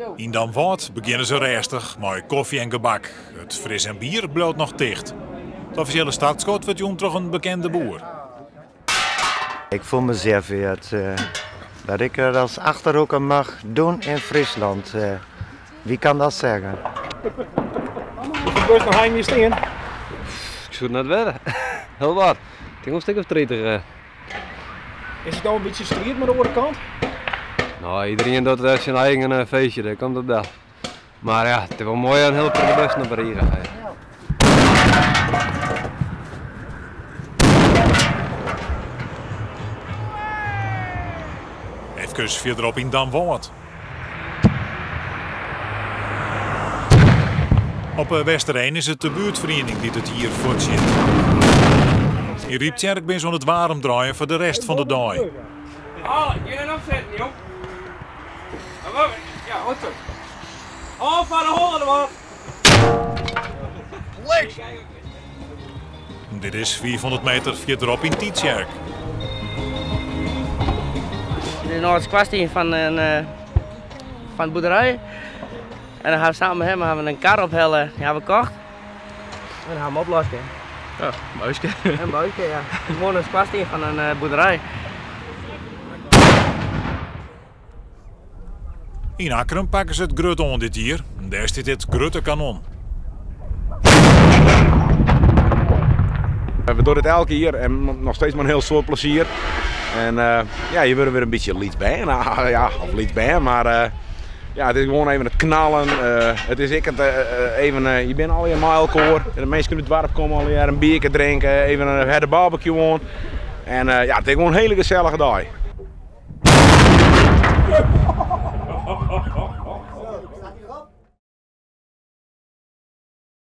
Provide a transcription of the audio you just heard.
Yn Damwâld begjinne se rêstich mei kofje en gebak. It fris en bier bliuwt noch ticht. It offisjele startskot wurdt jûn troch in bekende boer. Ik voel me zeer vereerd dat ik dat als Achterhoeker mag doen in Friesland. Wie kan dat zeggen? Hoefolle bussen ha jim hjir stean? Ik soe it net witte. Hiel wat. Ik tink in stik of 30. Is it no in bytsje striid mei de oare kant? No, iderien docht syn eigen feestje, dêr komt it del. Mar ja, it is wol moai in hiel protte bussen op 'e rige ha. Efkes fierderop yn Damwâld. Op 'e Westereen is it de buertferiening dy't it jier fuortsjit. Yn Ryptsjerk binne se oan it waarm draaien foar de rest fan de dei. Alle, gean net opsetten, jong. Ja, goed zo. Hân foar de holle der wat. Dit is 500 meter fierderop yn Tytsjerk. Dit is in âld skoarstien fan in fan de boerderij. En dan ha we samen met him ha we in kar ophelle, dy ha we kocht. En dan ha we hem oplost. Ja, in buiske. In buiske, ja. Gewoan in skoarstien fan in boerderij. Yn Akkrum pakke se it grut oan dit jier. Dêr stiet dit grutte kanon. We dogge dit elk jier en noch steeds mei in hiel soad plezier. En ja, je wurde wer in bytsje lyts bern. Ja, of lyts bern, mar ja, it is gewoan even it knallen. It is ek it even, je binne allegear mei elkoar. De minsken út it doarp komme allegear in bierke drinke, even de barbecue oan. En ja, it is gewoan in hiele gesellige dei.